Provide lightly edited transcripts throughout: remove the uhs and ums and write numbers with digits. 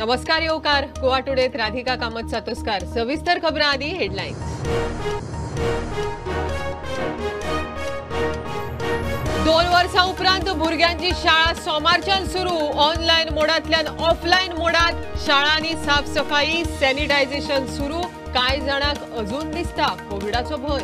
नमस्कार येवकार गोवा टुडेत राधिका कामत सातोस्कार। सविस्तर खबरां आदी हेडलायन्स। 2 वर्सां उपरांत भुरग्यांची शाळा सोमारच्यान सुरू। ऑनलायन मोडांतल्यान ऑफलायन मोडात शाळांनी साफसफाई सॅनिटायझेशन सुरू। कांय जाणांक अजून दिसता कोविडाचो भंय।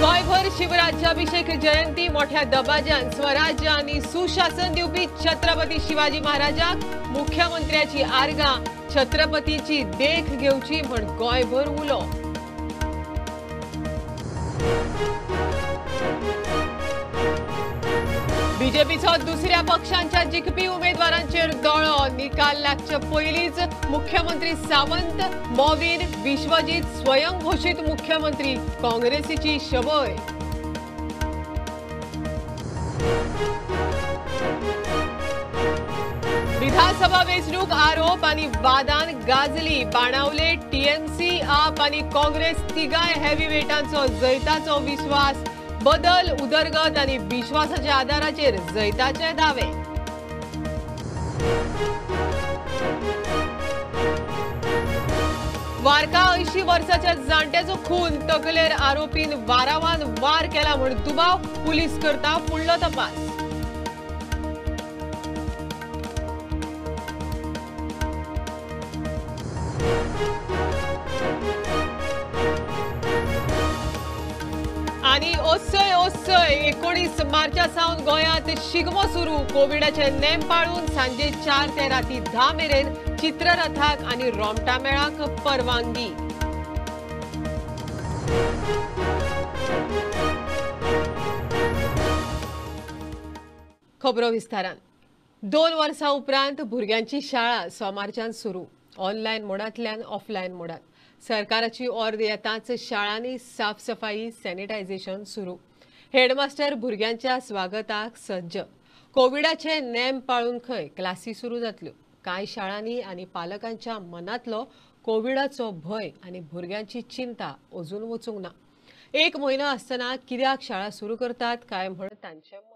गोंयभर शिवराज्याभिषेक जयंती मोठ्या दबाज्यान स्वराज्य आनी सुशासन दिवपी छत्रपती शिवाजी महाराजाक मुख्यमंत्र्याची आर्गां। छत्रपतीची देख घेवची म्हण गोंयभर उलो। बीजेपीचो दुसऱ्या पक्षांच्या जिखपी उमेदवारांचेर दोळो। निकाल लागचे पयलींच मुख्यमंत्री सावंत, मॉवीन, विश्वजीत स्वयंघोषित मुख्यमंत्री। काँग्रेसीची शबय। विधानसभा वेंचणूक आरोप आनी वादान गाजली। बाणावले टीएमसी, आप आनी काँग्रेस तिगाय हेवीवेटांचो जैताचो विश्वास। बदल, उदरगत आनी विश्वासाच्या आधाराचेर जैताचे दावे। वारका 80 वर्साच्या जाण्ट्याचो खून। तकलेर आरोपीन वारावान वार केला म्हण दुबाव। पुलीस करता फुडलो तपास। आनी ओसय ओसय 19 मार्चा सावन गोंयांत शिगमो सुरू। कोविडाचे नेम पाळून सांजे 4 ते राती 10 मेरेन चित्ररथाक आनी रोमटा मेळाक परवानगी। खबरो विस्तारान। 2 वर्सां उपरांत भुरग्यांची शाळा सोमारच्यान सुरू। ऑनलायन मोडांतल्यान ऑफलायन मोडात सरकाराची ऑर्द येताच शाळांनी साफसफाई सॅनिटायझेशन सुरू। हेडमास्टर भुरग्यांच्या स्वागताक सज्ज। कोविडाचे नेम पाळून खंय क्लासी सुरू जातल्यो। कांय शाळांनी आनी पालकांच्या मनांतलो कोविडाचो भंय आनी भुरग्यांची चिंता अजून वचूंक ना। 1 म्हयनो आसतना कित्याक शाळा सुरू करतात काय म्हण तांचें मत।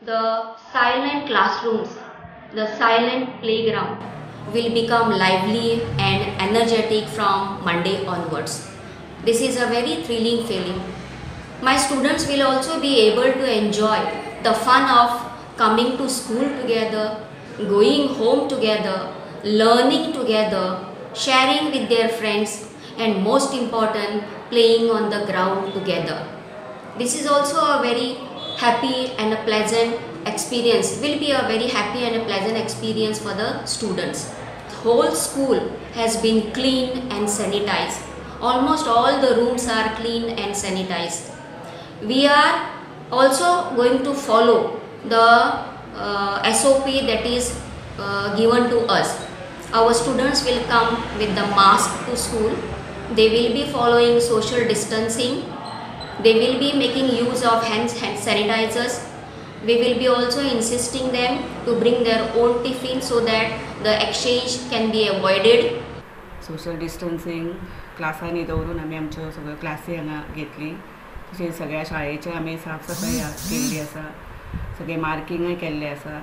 The silent classrooms, the silent playground will become lively and energetic from Monday onwards. This is a very thrilling feeling. My students will also be able to enjoy the fun of coming to school together, going home together, learning together, sharing with their friends, and most important, playing on the ground together. This is also a very happy and a pleasant experience, will be a very happy and a pleasant experience for the students. The whole school has been cleaned and sanitized. Almost all the rooms are clean and sanitized. We are also going to follow the SOP that is given to us. Our students will come with the mask to school. They will be following social distancing. They will be making use of hand sanitizers. We will be also insisting them to bring their own tiffin so that the exchange can be avoided. Social distancing क्लासांनी दवरून आमी आमच्यो सगळ्यो क्लासी हांगा घेतली। तशेंच सगळ्या शाळेची आमी साफसफाई केल्ली आसा, सगळें मार्किंगय केल्लें आसा।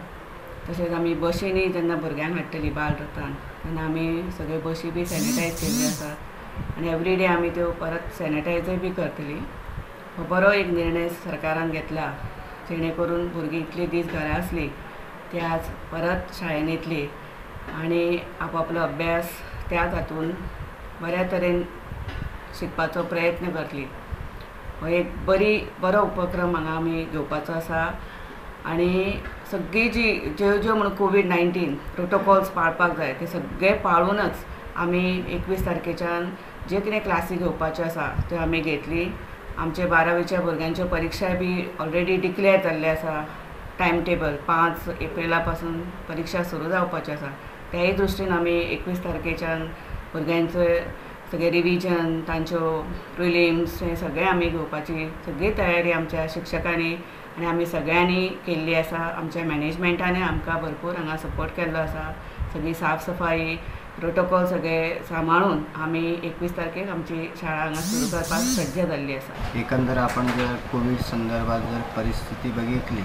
तशेंच आमी बशींनी जेन्ना भुरग्यांक हाडटली बालरथान तेन्ना आमी सगळ्यो बशी बी सॅनिटायज केल्ल्यो आसात आनी एवरी डे आमी त्यो परत सॅनिटायजय बी करतली। हो बरो एक निर्णय सरकारान घेतला जेणे करून भुरगीं इतले दीस घरा आसली ती आज परत शाळेन येतली आनी आपआपलो अभ्यास त्याच हातून बऱ्या तरेन शिकपाचो प्रयत्न करतली। हो एक बरो उपक्रम हांगा आमी घेवपाचो आसा आनी सगळी जी ज्यो ज्यो म्हणून कोवीड-19 प्रोटोकॉल्स पाळपाक जाय ते सगळे पाळूनच आमी 21 तारखेच्यान जे कितें क्लासी घेवपाच्यो आसा त्यो आमी घेतली। आमचे 12वीच्या भुरग्यांच्यो परिक्षा बी ऑलरेडी डिक्लेअर जाल्ले आसा. टायम टेबल 5 एप्रिला पासून परिक्षा सुरू जावपाची आसा. त्याय दृश्टीन आमी 21 तारखेच्यान भुरग्यांचे सगळे रिविजन, तांच्यो प्रिलिम्स हे सगळे आमी घेवपाची सगळी तयारी आमच्या शिक्षकांनी आनी आमी सगळ्यांनी केल्ली आसा. आमच्या मॅनेजमेंटान आमकां भरपूर हांगा सपोर्ट केल्लो आसा. सगळी साफ सफाई प्रोटोकॉल सगळे सांबाळून आमी 21 तारखेक आमची शाळा हांगा सुरू करपाक सज्ज जाल्ली आसा. एकंदर आपण जर कोविड संदर्भात जर परिस्थिती बघितली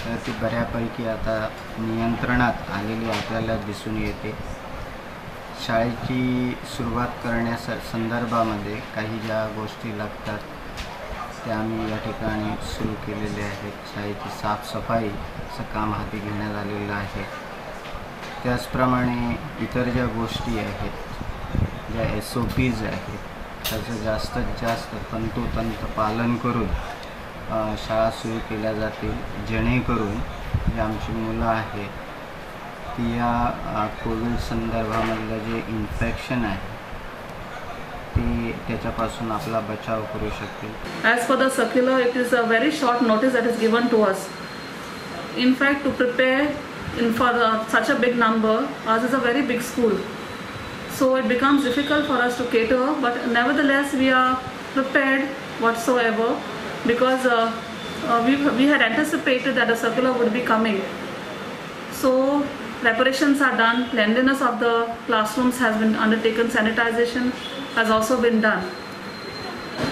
तर ती बऱ्यापैकी आता नियंत्रणात आलेली आपल्याला दिसून येते. शाळेची सुरुवात करण्या संदर्भामध्ये काही ज्या गोष्टी लागतात त्या आम्ही या ठिकाणी सुरू केलेल्या आहेत. शाळेची साफसफाईचं काम हाती घेण्यात आलेलं आहे. त्याचप्रमाणे इतर ज्या गोष्टी आहेत, ज्या SOPs आहेत, त्याचं जास्तीत जास्त तंतोतंत पालन करून शाळा सुरू केल्या जातील, जेणेकरून जी आमची मुलं आहेत ती या कोविड संदर्भामधलं जे इन्फेक्शन आहे ती त्याच्यापासून आपला बचाव करू शकतील. As per the circular, it is a very short notice that is given to us. In fact, to prepare for such a big number, ours is a very big school, so it becomes difficult for us to cater, but nevertheless we are prepared whatsoever, because we had anticipated that a circular would be coming. So preparations are done, cleanliness of the classrooms has been undertaken, sanitization has also been done.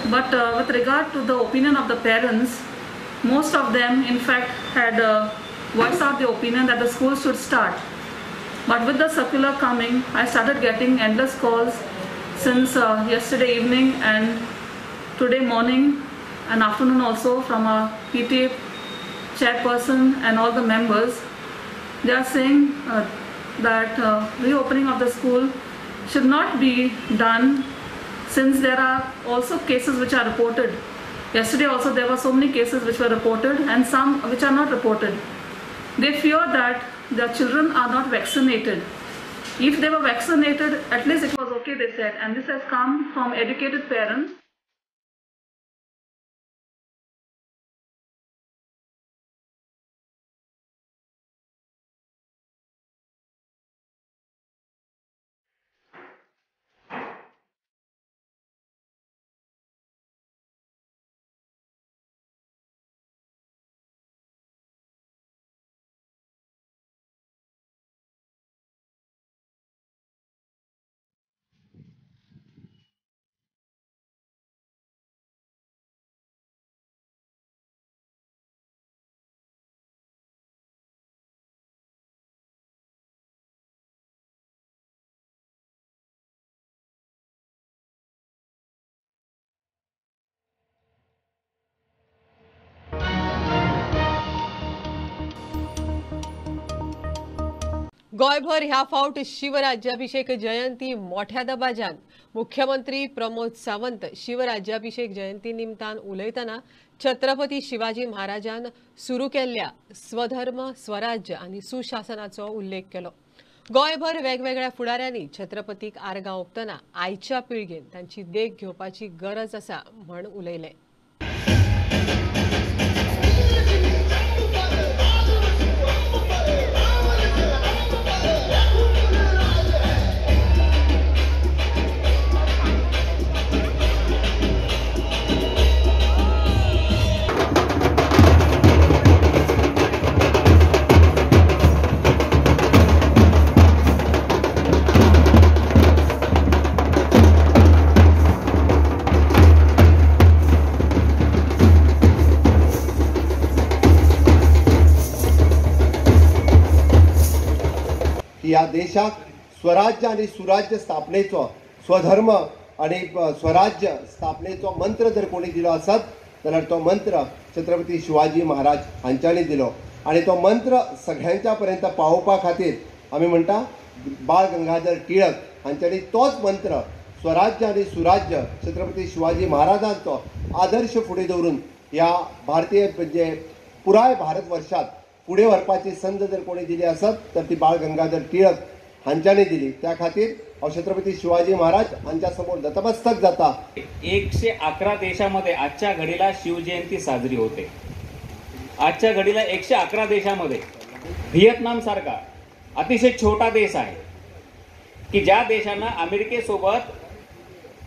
But with regard to the opinion of the parents, most of them in fact had voiced out the opinion that the school should start. But with the circular coming, I started getting endless calls since yesterday evening and today morning and afternoon also from our PTA chairperson and all the members. They are saying that reopening of the school should not be done, since there are also cases which are reported. Yesterday also there were so many cases which were reported and some which are not reported. They fear that their children are not vaccinated. If they were vaccinated, at least it was okay, they said, and this has come from educated parents. गोंयभर ह्या फावट शिवराज्याभिषेक जयंती मोठ्या दबाज्यान. मुख्यमंत्री प्रमोद सावंत शिवराज्याभिषेक जयंती निमतान उलयतना छत्रपती शिवाजी महाराजान सुरू केल्ल्या स्वधर्म, स्वराज्य आनी सुशासनाचो उल्लेख केलो. गोंयभर वेगवेगळ्या फुडाऱ्यांनी छत्रपतीक आर्गां ओंपतना आयच्या पिळगेन तांची देख घेवपाची गरज आसा म्हण उलयले. ह्या देशाक स्वराज्य आनी सुराज्य स्थापनेचो, स्वधर्म आनी स्वराज्य स्थापनेचो मंत्र जर कोणी दिलो आसत जाल्यार तो मंत्र छत्रपती शिवाजी महाराज हांच्यांनी दिलो आनी तो मंत्र सगळ्यांच्या पर्यंत पावोवपा खातीर आमी म्हणटा बाळ गंगाधर टिळक हांच्यांनी तोच मंत्र स्वराज्य आनी सुराज्य छत्रपती शिवाजी महाराजांचो आदर्श फुडें दवरून ह्या भारतीय म्हणजे पुराय भारतवर्षात फुडें व्हरपाची संद जर कोणी दिली आसत तर ती बाळ गंगाधर टिळक हांच्यांनी दिली. त्या खातीर हांव छत्रपती शिवाजी महाराज हांच्या समोर नतमस्तक जाता. 111 देशामध्ये आजच्या घडीला शिवजयंती साजरी होते. आजच्या घडीला 111 देशामध्ये व्हिएतनाम सारखा अतिशय छोटा देश आहे की ज्या देशानं अमेरिकेसोबत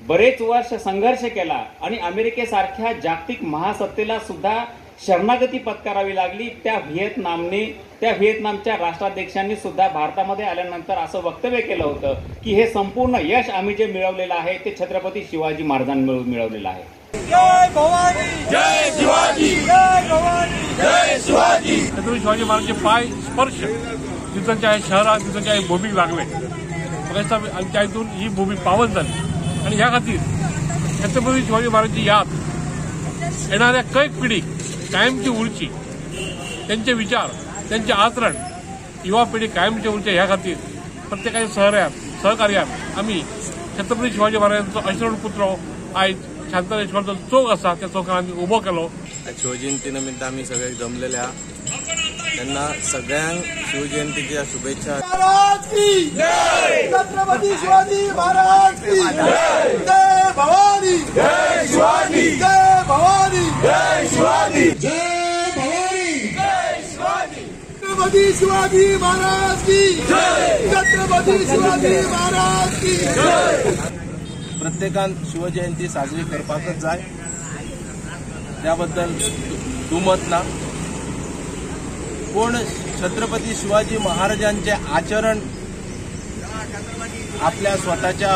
बरेच वर्ष संघर्ष केला आणि अमेरिकेसारख्या जागतिक महासत्तेला सुद्धा शरणागती पत्करावी लागली, त्या व्हिएतनामच्या राष्ट्राध्यक्षांनी सुद्धा भारतामध्ये आल्यानंतर असं वक्तव्य केलं होतं की हे संपूर्ण यश आम्ही जे मिळवलेलं आहे ते छत्रपती शिवाजी महाराजांनी मिळवलेलं आहे. जय भवानी, जय शिवाजी, जय भवानी, जय शिवाजी. छत्रपती शिवाजी महाराजांचे पाय स्पर्श तिथंच्या शहरात तिथंच्या भूमीक लागले आणि त्या हितून ही भूमी पावन जाली आणि ह्या खातीर छत्रपती शिवाजी महाराजांची याद येणाऱ्या कैक पिढी कायमची उरची, त्यांचे विचार त्यांचे आचरण युवा पिढी कायमचे उरचे ह्या खातीर प्रत्येकाच्या सहकार्यान आमी छत्रपती शिवाजी महाराजांचो अश्रण पुतळो आयज शांतारेश्वरचो चौक आसा त्या चौकान आमी उबो केलो. शिवजयंती निमित्त आमी सगळे जमलेले आहा त्यांना सगळ्यांक शिवजयंतीच्या शुभेच्छा. छत्रपती शिवाजी महाराज की जय, जय भवानी, जय शिवाजी, जय भवानी, जय शिवाजी, जय भवानी, जय शिवाजी, छत्रपती शिवाजी महाराज की जय, छत्रपती शिवाजी महाराज की जय. प्रत्येकान शिवजयंती साजरी करपाकच जाय त्याबद्दल दुमत ना, पूण छत्रपती शिवाजी महाराजांचे आचरण आपल्या स्वतःच्या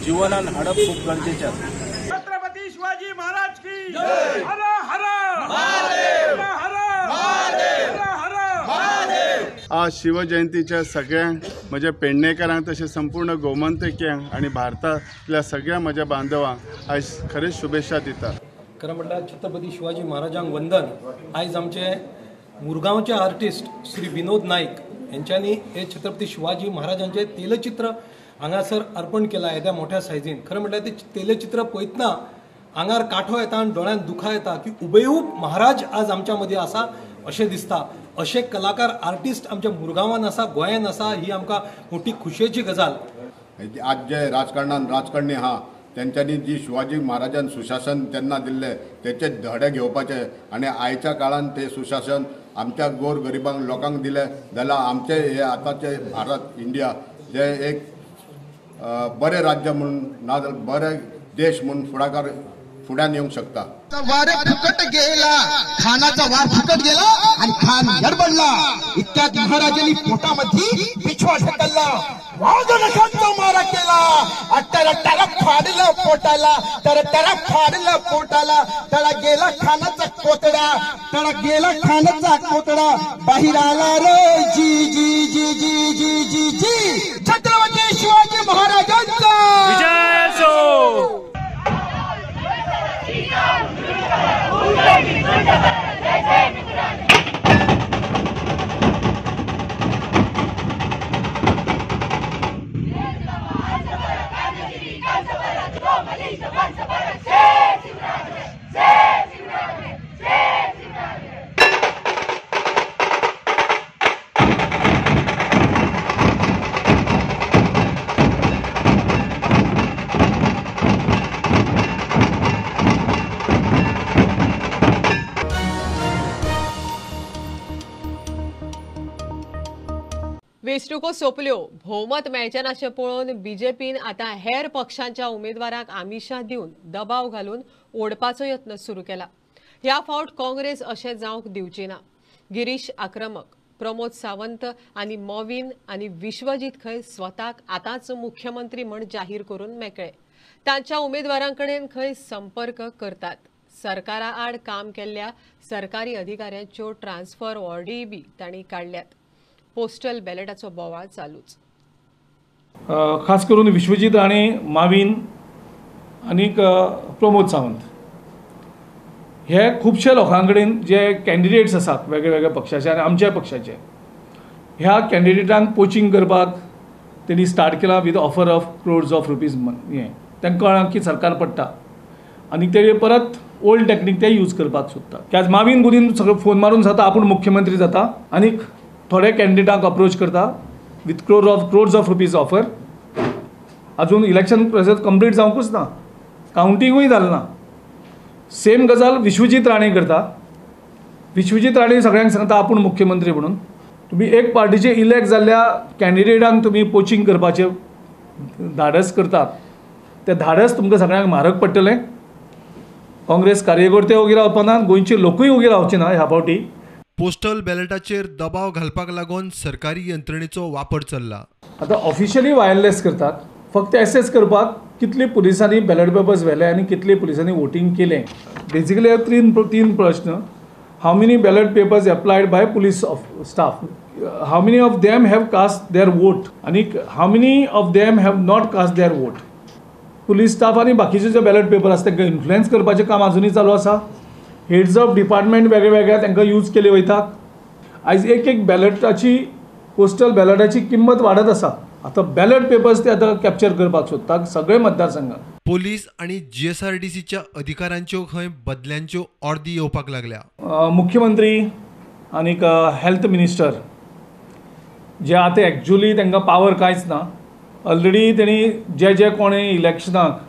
जीवनान हाडप खूप गरजेचें आसा. छत्रपती शिवाजी महाराज की जय, हर हर महादेव, हर महादेव, हर महादेव. आज शिवजयंतीच्या सगळ्यांक म्हज्या पेडणेकारांक तशें संपूर्ण गोमंतकियांक आनी भारतांतल्या सगळ्या म्हज्या बांधवांक आयज खरेंच शुभेच्छा दिता. खरें म्हणल्यार छत्रपती शिवाजी महाराजांक वंदन. आयज आमचे मुरगांवचे आर्टिस्ट श्री विनोद नाईक यांच्यानी हे छत्रपती शिवाजी महाराजांचे तेलचित्र हांगासर अर्पण केला येद्या मोठ्या सायझीन. खरें म्हणल्यार ते तेलचित्र पळयतना आंगार कांठो येता आनी दोळ्यांत दुखां येता की हुबेहूब महाराज आज आमच्या मदीं आसा अशें दिसता. अशे कलाकार आर्टिस्ट आमच्या मुरगांवान आसा, गोंयान आसा, ही आमकां मोठी खुशयेची गजाल. आज जे राजकारणान राजकारणी आहा तेंच्यांनी जी शिवाजी महाराजान सुशासन तेन्ना दिल्लें तेचे धडे घेवपाचे आनी आयच्या काळान ते सुशासन आमच्या गोर गरिबांक लोकांक दिलें जाल्यार आमचे हे आतांचे भारत इंडिया जे एक बरें राज्य म्हूण ना जाल्यार बरें देश म्हूण फुडाकार फुड्यान येवंक शकता. वार फुकट गेला, खानाचा वार फुकट गेला आणि खान गडबडला. इतक्यात महाराजांनी पोटामध्ये बिछवा ढकलला, वाघनखांचा मारा केला, तर त्याला फाडलं पोटाला, तर त्याला फाडलं पोटाला, त्याला गेला खानाचा कोतडा, त्याला गेला खानाचा कोतडा, बाहेर आला रे जी जी जी जी जी जी जी. छत्रपती शिवाजी महाराजांचा विजय असो. वेंचणुको सोंपल्यो, भोवमत मेळचें नाशें पळोवन बीजेपीन आतां हेर पक्षांच्या उमेदवारांक आमिशां दिवन दबाव घालून ओडपाचो यत्न सुरू केला. ह्या फावट काँग्रेस अशें जावंक दिवची ना. गिरीश आक्रमक, प्रमोद सावंत आनी मोविन आनी विश्वजीत खंय स्वताक आतांच मुख्यमंत्री म्हण जाहीर करून मेकळे. तांच्या उमेदवारां कडेन खंय संपर्क करतात. सरकारा आड काम केल्ल्या सरकारी अधिकाऱ्यांच्यो ट्रान्सफर ऑर्डीय बी तांणी काडल्यात. पोस्टल बॅलेटाचो बोवाळ चालूच. खास करून विश्वजीत आणि माविन आनीक प्रमोद सावंत हे खुबशे लोकां कडेन जे कॅन्डिडेट्स आसात वेगळे वेगळ्या पक्षाचे आनी आमच्या पक्षाचे, ह्या कॅन्डिडेटांक पोचींग करपाक तेणी स्टार्ट केला with offer of crores of rupees. हें तांकां कळ्ळां की सरकार पडटा आनी ते परत ओल्ड टॅक्नीक ते यूज करपाक सोदता. की आज माविन गुदीन सगळें फोन मारून जाता आपूण मुख्यमंत्री जाता आनीक थोडे कॅन्डिडेटांक अप्रोच करता with crores of rupees offer. अजून इलेक्शन प्रोसेस कंप्लीट जावंकूच ना, कावंटिंगूय जालें ना. सेम गजाल विश्वजीत राणे करता. विश्वजीत राणे सगळ्यांक सांगता आपूण मुख्यमंत्री म्हणून. तुमी एक पार्टीचे इलेक्ट जाल्ल्या कॅन्डिडेटांक तुमी पोचींग करपाचें धाडस करतात, तें धाडस तुमकां सगळ्यांक म्हारग पडटलें. काँग्रेस कार्यकर्ते ओगी रावपा ना, गोंयचे लोकूय ओगी रावचे ना ह्या फावटी. पोस्टल बॅलेटाचेर दबाव घालपाक लागून सरकारी यंत्रणेचो वापर चल्ला. आतां ऑफिशियली वायरलेस करतात, फक्त एसेस करपाक कितले पुलिसांनी बॅलेट पेपर्स व्हेले आनी कितले पुलिसांनी वोटींग केलें. बेसिकली तीन प्रश्न. How many ballot papers applied by police staff, how many of them have cast their vote आनी how many of them have not cast their vote. Police staff आनी बाकीचे जे बॅलेट पेपर आसा तांकां influence करपाचें काम आजुनूय चालू आसा. हेड्स ऑफ डिपार्टमेंट वेगळे वेगळे तांकां यूज केले वयता. आयज एक एक बॅलेटाची, पोस्टल बॅलेटाची किंमत वाडत आसा. आतां बॅलेट पेपर्स ते आतां कॅप्चर करपाक सोदता सगळे मतदारसंघात. पोलीस आनी जीएसआरडीसीच्या अधिकाऱ्यांच्यो खंय बदल्यांच्यो ऑर्दी येवपाक लागल्या. मुख्यमंत्री आनीक हेल्थ मिनिस्टर जे आतां एक्चुअली तांकां पावर कांयच ना. ऑलरेडी तेणी जे जे कोणे इलेक्शनाक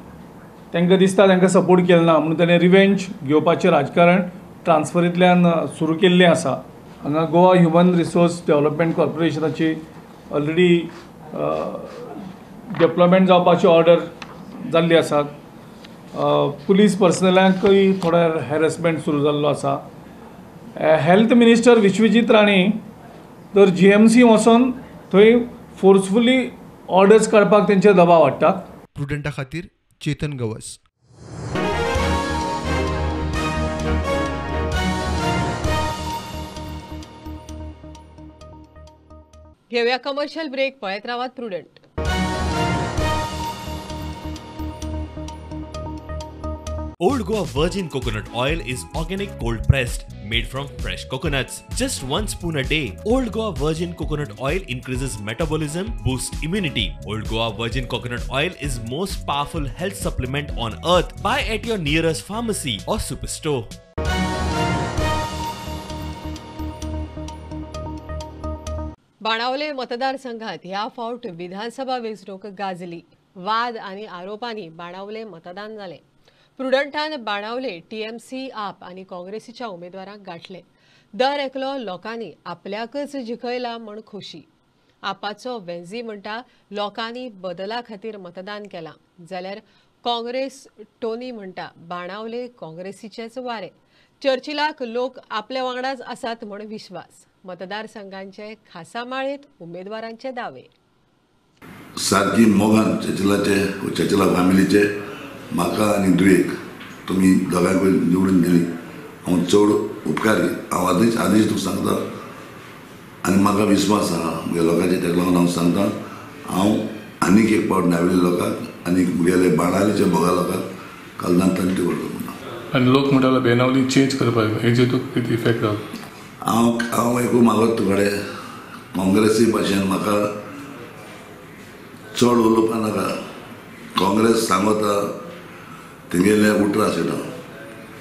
तांकां दिसता तांकां सपोर्ट केलो ना म्हणून ताणें रिवेंज घेवपाचें राजकारण ट्रान्सफरींतल्यान सुरू केल्लें आसा. हांगा गोवा ह्युमन रिसोर्स डेव्हलपमेंट कॉर्पोरेशनाची ऑलरेडी डेवलपमेंट जावपाची ऑर्डर जाल्ली आसा. पुलीस पर्सनलांकूय थोडो हॅरसमेंट सुरू जाल्लो आसा. हेल्थ मिनिस्टर विश्वजीत राणे तर जीएमसी वचोन थंय फोर्सफुली ऑर्डर्स काडपाक तेंचेर दबाव हाडटा. प्रुडंटा खातीर चेतन गवस. घेऊया कमर्शियल ब्रेक. पळयत रावात Prudent. Old Goa Virgin Coconut Oil is organic cold pressed, made from fresh coconuts. Just 1 spoon a day. Old Goa Virgin Coconut Oil increases metabolism, boosts immunity. Old Goa Virgin Coconut Oil is most powerful health supplement on earth. Buy at your nearest pharmacy or superstore. Benaulim मतदारसंघात ह्या फावट विधानसभा वेंचणूक गाजली. वाद आनी आरोपांनी बाणावले मतदान जालें. प्रुडंटान Benaulim TMC, आप आनी काँग्रेसीच्या उमेदवारांक गांठले. दर एकलो लोकांनी आपल्याकच जिखयला म्हण खोशी. आपाचो वेंजी म्हणटा लोकांनी बदला खातीर मतदान केलां, जाल्यार काँग्रेस टोनी म्हणटा बाणावले काँग्रेसीचेच वारे. चर्चिलाक लोक आपल्या वांगडाच आसात म्हण विश्वास. मतदारसंघांचे खासा माळेंत उमेदवारांचे दावे. सारकी मोगान चर्चिलाचे चर्चिला फॅमिलीचे म्हाका आनी दुयेक तुमी दोगांयकूय निवडून दिली. हांव चड उपकारी. हांव आदींच आदींच तुका सांगता आनी म्हाका विस्वास आहा म्हज्या लोकांचेर. तेका लागून हांव सांगता हांव आनीक एक पावट नावेली लोकांक आनी म्हगेले बाणावलेच्या भोगा लोकांक कालदान तंटे करता म्हणून. आनी लोक म्हणटाले बेनावली चेंज करपाक, हेजेर तुका कितें इफेक्ट जालो? हांव हांव एकू मागत तुकडे काँग्रेसी भाशेन म्हाका चड उलोवपा नाका. काँग्रेस सांगता तेंगेले उतरां आशिल्लो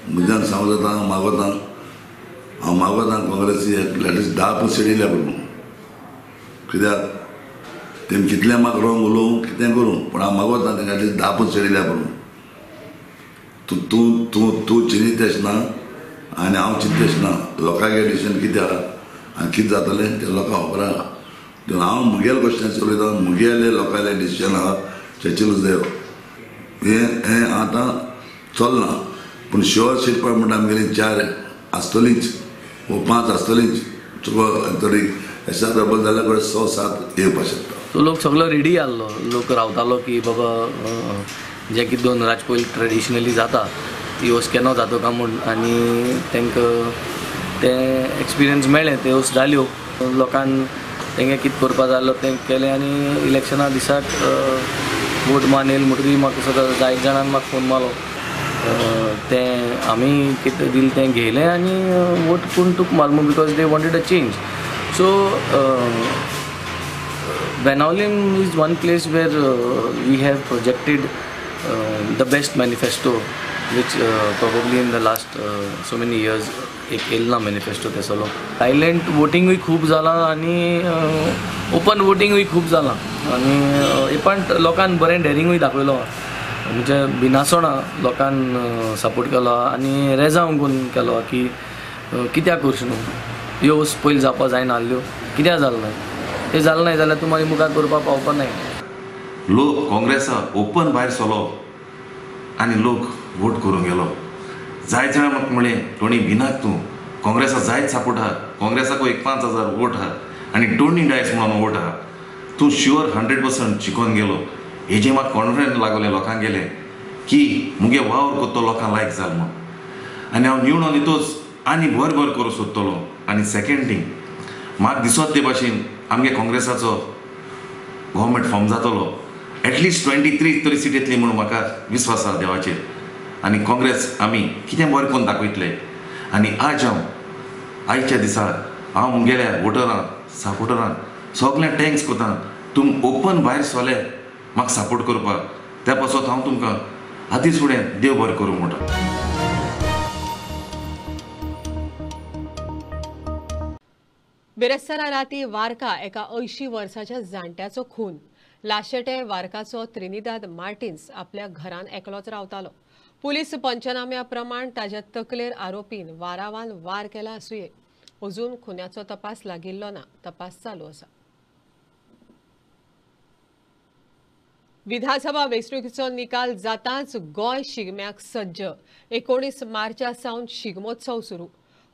म्हज्यान सांगता जाता. हांव मागता हांव मागता काँग्रेसी एटलिस्ट 10% येयल्या पुरो. कित्याक तेमी कितलें म्हाका रॉंग उलोवं कितें करूं पूण हांव मागता तेंका एटलिस्ट 10% येयल्या पुरो. तूं तूं तूं तूं चिंततेश ना आनी हांव चिंततेश ना. लोकांगे डिसिजन कितें आहा आनी कितें जातलें तें लोकांक खबर आहा. देखून हांव म्हगेले क्वेश्चन उलयता. म्हगेले लोकांले डिसिजन आहा चर्चिल देव हें हें आतां चल्लां. पूण शुअर सीट पळय म्हणटा आमगेली 4 आसतलीच वो 5 आसतलीच. तुका तरी एस आर डबल जाल्यार कडेन 6-7 येवपाक शकता. लोक सगळो रेडी आहलो. लोक रावतालो की बाबा जे कितें दोन राज पयलीं ट्रेडिशनली जाता ती वस्त केन्ना जाता काय म्हूण, आनी तांकां तें एक्सपिरियन्स मेळ्ळें, त्यो वस्त जाल्यो. लोकांक तेंगे कितें करपा जाय आसलो तें केलें आनी इलेक्शना दिसाक वोट मान येयलो म्हणटकीर म्हाका सगळं जायते जाणान म्हाका फोन मारलो. तें आमी कितें दिलें तें घेयलें आनी वोट पूण तुका मारलो because they wanted a change. So Benaulim is one place where we have projected the best manifesto Which probably in the last so many years एक येयल ना मॅनिफेस्टो तेसलो. सायलंट वोटिंगूय खूब जालां आनी ओपन वोटिंगूय खूब जालां आनी पण लोकान बरें डेरिंगूय दाखयलो, म्हणजे बिनासोणा लोकान सपोर्ट केलो आनी रेजांव करून केलो की कित्याक करचें न्हू, ह्यो वस्तू पयलीं जावपा जायना आहल्यो, कित्याक जालें ना, तें जालें ना जाल्यार तूं मागीर मुखार करपाक पावपा नाय. लोक काँग्रेसा ओपन भायर सरलो आनी लोक वोट करूंक गेलो. जायत जाणां म्हाका म्हणलें टोणी भिनाक तूं, काँग्रेसा जायत सपोर्ट आहा, काँग्रेसाकूय एक 5,000 वोट आहा आनी टोणी डायस म्हणून वोट आहा, तूं शुअर 100% जिखोन गेलो. हेजें म्हाका कॉन्फिडंट लागलें लोकांक गेलें की मुगे वावर करतो लोकांक लायक जाल म्हूण आनी हांव निवडून येतोच आनी बरें बरें करूंक सोदतलो. आनी सेकेंड थींग म्हाका दिसत ते भाशेन आमगे काँग्रेसाचो गव्हर्मेंट फॉर्म जातलो, एटलिस्ट 23 तरी सीट येतली म्हणून म्हाका विस्वास आसा देवाचेर. आनी काँग्रेस आमी कितें बरें करून दाखयतले. आनी आज हांव आयच्या दिसा हांव मुगेल्या वोटरांक सपोर्टरांक सगळ्यांक thanks करता, तुम ओपन भायर सरले म्हाका सपोर्ट करपाक, त्या पासत हांव तुमकां आदींच फुडें देव बरें करूं म्हणटा. बिरेस्तारा राती वारका एका 80 वर्साच्या जाणट्याचो खून. लाशेटे वारकाचो त्रिनिदाद मार्टिन्स आपल्या घरान एकलोच रावतालो. पुलीस पंचनाम्या प्रमाण ताज्या तकलेर आरोपीन वारावान वार केला आसुये. अजून खुन्याचो तपास लागिल्लो ना, तपास चालू आसा. विधानसभा वेंचणुकेचो निकाल जाताच गोंय शिगम्याक सज्ज. 19 मार्चा सावन शिगमोत्सव सुरू.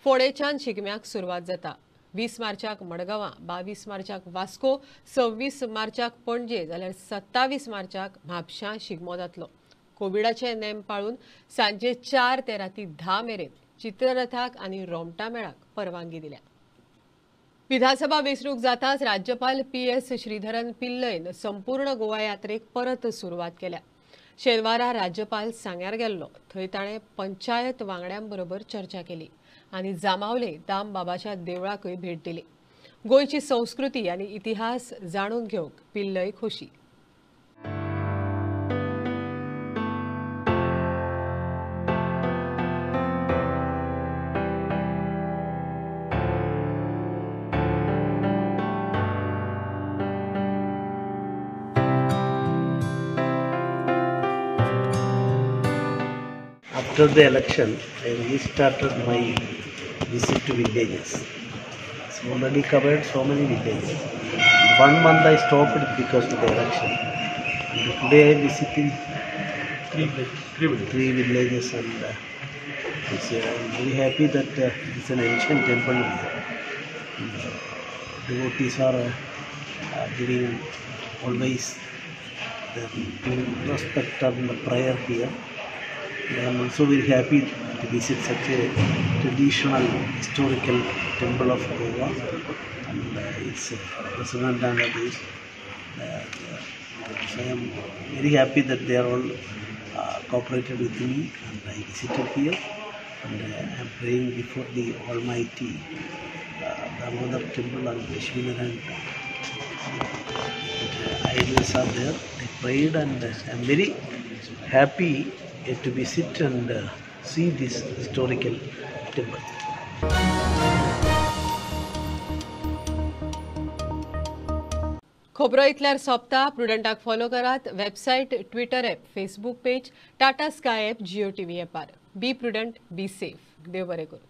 फोंडेच्यान शिगम्याक सुरवात जाता. 20 मार्चाक मडगांवां, 22 मार्चाक वास्को, 26 मार्चाक पणजे जाल्यार 27 मार्चाक म्हापशां शिगमो जातलो. कोविडाचे नेम पाळून सांजे 4 ते राती 10 मेरेन चित्ररथाक आनी रोमटा मेळाक परवानगी दिल्या. विधानसभा वेंचणूक जाताच राज्यपाल PS Sreedharan पिल्लयन संपूर्ण गोवा यात्रेक परत सुरवात केल्या. शेनवारा राज्यपाल सांग्यार गेल्लो, थंय ताणें पंचायत वांगड्यांबरोबर चर्चा केली आनी जामावले दामबाबाच्या देवळाकूय भेट दिली. गोंयची संस्कृती आनी इतिहास जाणून घेवंक पिल्लय खोशी. After the election, I restarted my visit to villages. So already covered so many villages. 1 month I stopped because of the election. And today I visited three villages, and I am very happy that it's an ancient temple here. Devotees are giving always the respect and the prayer here. I am also very happy to visit such a traditional historical temple of Goa, and its president and others. So I am very happy that they are all cooperated with me, and I visited here, and I am praying before the Almighty Damodar temple and Lakshmi Narayan idols are there. I prayed, and I am very happy to visit and see this historical temple. खबरो इतल्यार सोंपता. प्रुडंटाक follow करात. Website, Twitter app, Facebook page, Tata Sky app, Jio TV ॲपार. Be prudent, be safe. देव बरें करूं.